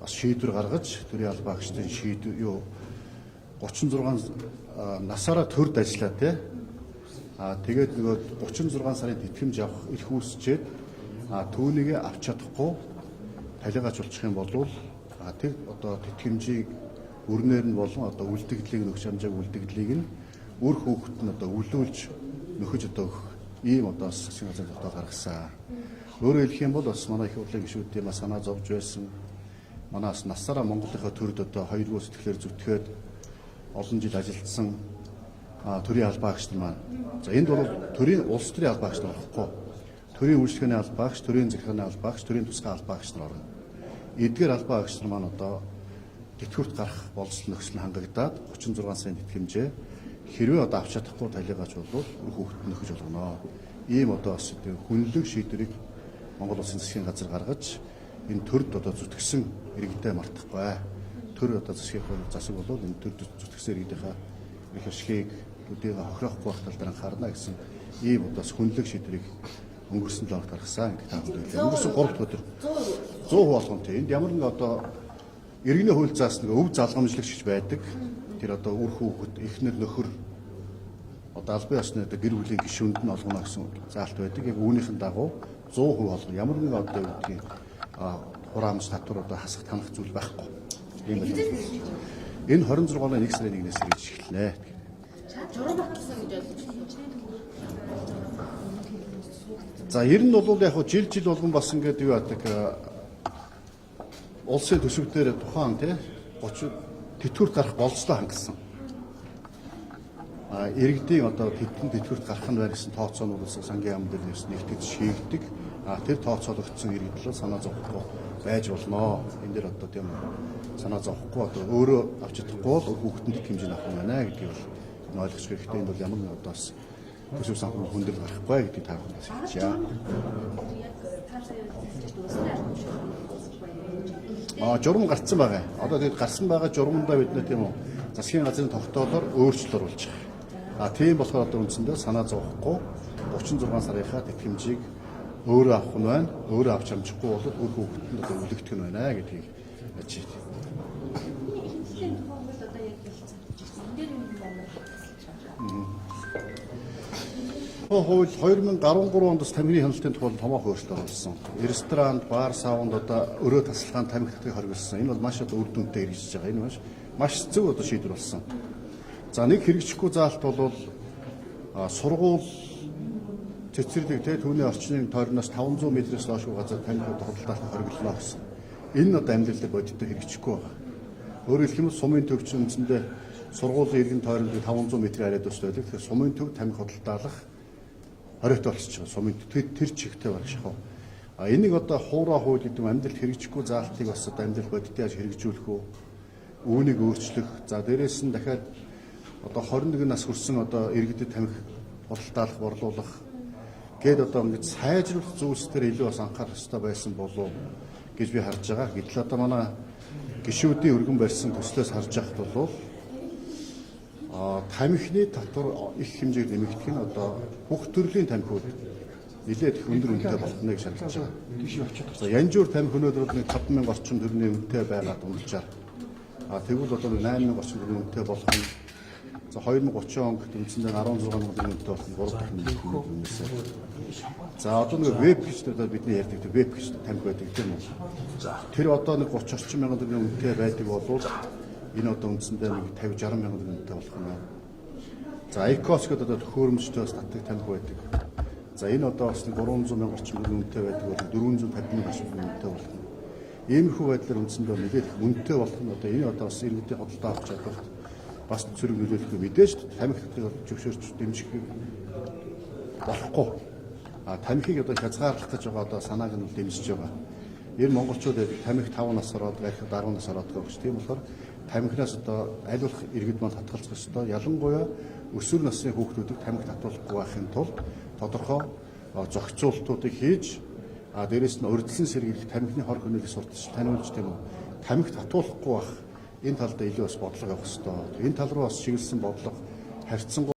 Бас шийдвэр гаргаж төрийн албан агчдын шийдвэр юу 36 насаараа төрд ажиллаа те. Тэгээд нөгөө 36 сарын тэтгэмж авах эрх үүсчээд түүнийг авч чадахгүй талигач болчих юм бол тэр одоо тэтгэмжийг өрнээр нь болон одоо үлдэгдлийг нөхч амжааг үлдэгдлийг нь үр хүүхэд нь одоо өвлүүлж нөхөж одоо өгөх ийм одоо засгийн газрын тогтоол гаргасан. Өөрөөр хэлэх юм бол бас манай их хурлын гишүүдийн бас санаа зовж байсан. Манай бас насаараа Монголынхаа төрд одоо хоёрдугаар сэтгэлээр зүтгээд олон жил ажилласан төрийн албан агч нар маань. За энд бол төрийн улс төрийн албан агч нар орохгүй. Төрийн үйлчилгээний албан агч, төрийн захиргааны албан агч, төрийн тусгай албан агч нар орно. Эдгээр албан агч нар маань одоо тэтгэврт гарах боловсрол нөхцөл нь хангагдаад 36 сарын тэтгэмжээ хэрвээ одоо авч чадахгүй талигач бол хүүхдэд нөхөж болгоно. Ийм одоо бас хүнлэг шийдвэрийг Монгол Улсын засгийн газар гаргаж энэ төрд одоо зүтгэсэн иргэдээ мартахгүй. Төр одоо засгийн засаг бол энэ төрд зүтгэсэн иргэдийнхаа эрх ашигыг төдийгөө хохирохгүй байх тал дээр анхаарна гэсэн ийм одоо бас хүнлэг шийдвэрийг өнгөрсөн 7 хоногт гаргасан. Ингээд та бүхэнд өнгөрсөн 3 дахь өдөр 100% болгон тий. Энд ямар нэг одоо иргэний хууль заасан нэг өв залгамжлагч гэж байдаг. Тэр одоо үр хүүхэд, эхнэр нөхөр одоо албан ёсны одоо гэр бүлийн гишүүнд нь олгоно гэсэн заалт байдаг. Яг үүнийхэн дагуу 100% болгоно. Ямар нэг одоо юу гэдгийг хураамж татвар одоо хасах танах зүйл байхгүй. Ийм байна. Энэ 26 оны 1 сарын 1-ээс хэрэгжиж эхэлнэ. Журам баталсан гэж ойлгож байна. За ер нь бол яг хөө жил жил болгон бас ингээд юу яадаг улсын төсөв дээр тухайн тий 30 тэтгэврт гарах болцлоо хангасан. Иргэдийн одоо тэтгэн тэтгэврт гарах нь байна гэсэн тооцоонууд бас сангийн яам дээр нэгтгэж шийддэг. Тэр тооцоологдсон иргэд л санаа зовхгүй байж болно. Энэ дээр одоо тийм санаа зовхгүй одоо өөрөө авч чадахгүй бол хүүхдэнд хэмжээнд авах юм байна гэдгийг бол ойлгох хэрэгтэй. Энд бол ямар нэг одоо бас төсөв санхүү хүндрэл гарахгүй гэдгийг та бүхэндээ хэлж байна. Журам гарцсан байгаа. Одоо тэгээд гарсан байгаа журамдаа бид нэ тийм үү засгийн газрын тогтоолоор өөрчлөлт оруулж байгаа. Тийм болохоор одоо үндсэндээ санаа зовхгүй 36 сарынхаа тэтгэмжийг өөрөө авах нь байна. Өөрөө авч амжихгүй бол үр хүүхдэнд одоо үлэгдэх нь байна гэдгийг ажиж байна. Ихэнхдээ тухайн хууль одоо яг хэлсэн. Энэ дээр юм байна. Хууль 2013 онд бас тамхины хяналтын тухай томоохон өөрчлөлт оруулсан. Ресторанд, бар, саунд одоо өрөө тасалгаанд тамхи татахыг хориглосон. Энэ бол маш одоо үр дүнтэй хэрэгжиж байгаа. Энэ маш зөв одоо шийдвэр болсон. За нэг хэрэгжихгүй заалт бол сургууль цэцэрлэг те түүний орчны тойрноос 500 метрээс доош газар тамхи худалдаалах хориглоно гэсэн. Энэ нь одоо амьдрал дээр бодиттой хэрэгжихгүй байгаа. Өөрөөр хэлэх юм бол сумын төв чинь үндсэндээ сургуулийн иргэн тойронд 500 метрийн хараад бас байдаг. Тэгэхээр сумын төв тамхи худалдаалах хориотой болчихж байгаа. Сумын тэр чигтээ бараг шахав. Энийг одоо хуурай хууль гэдэг нь амьдрал хэрэгжихгүй заалтыг бас одоо амьдрал бодиттой яаж хэрэгжүүлэх үү? Үүнийг өөрчлөх. За дээрээс нь дахиад одоо 21 нас хүрсэн одоо иргэдэд тамхи худалдаалах, борлуулах гээд одоо ингэж сайжруулах зүйлс төр илүү бас анхаарах ёстой байсан болов гэж би харж байгаа. Гэтэл одоо манай гишүүдийн өргөн барьсан төслөөс харж байхад бол тамхины татвар их хэмжээгээр нэмэгдэх нь одоо бүх төрлийн тамхиуд нэлээд их өндөр үнэтэй болох нэ гэж харагдаж байгаа. За янжуур тамхи өнөөдөр бол нэг 5,000 орчим төгрөгийн үнэтэй байгаа дунджаар. Тэгвэл одоо нэг 8,000 орчим төгрөгийн үнэтэй болох нь за 2030 он гэхэд үндсэндээ 16 мянган төгрөгийн үнэтэй болох нь 3 дахин нэмэгдэх. За одоо нэг веб гэж одоо бидний ярьдаг тэр веб гэж тамхи байдаг тийм үү? Тэр одоо нэг 30 орчим мянган төгрөгийн үнэтэй байдаг болвол энэ одоо үндсэндээ нэг 50 60 мянган төгрөгийн үнэтэй болох нь байна. За IQOS гэдэг одоо төхөөрөмжтэй бас татдаг тамхи байдаг. За энэ одоо бас нэг 300 мянган орчим төгрөгийн үнэтэй байдаг бол 450 мянган орчим төгрөгийн үнэтэй болох нь. Иймэрхүү байдлаар үндсэндээ нэлээд их үнэтэй болох нь одоо энэ одоо бас иргэдийн худалдаа авах чадварт бас сөрөг нөлөөлөхгүй мэдээж тамхи татахыг зөвшөөрч дэмжих болохгүй. Тамхиг одоо хязгаарлах гэж байгаа одоо санааг нь дэмжиж байгаа. Ер нь монголчууд тамхи 5 нас ороод архи 10 нас ороод гэж. Тийм болохоор тамхинаас одоо аль болох иргэд маань татгалзах ёстой. Ялангуяа өсвөр насны хүүхдүүдийг тамхи татуулахгүй байхын тулд тодорхой зохицуултуудыг хийж дээрэс нь урьдчилан сэргийлэх тамхины хор хөнөөлийг сурталч таниулж тийм үү тамхи татуулахгүй байх энэ талд илүү бас бодлого явах ёстой. Энэ тал руу бас чиглэсэн бодлого харьцангуй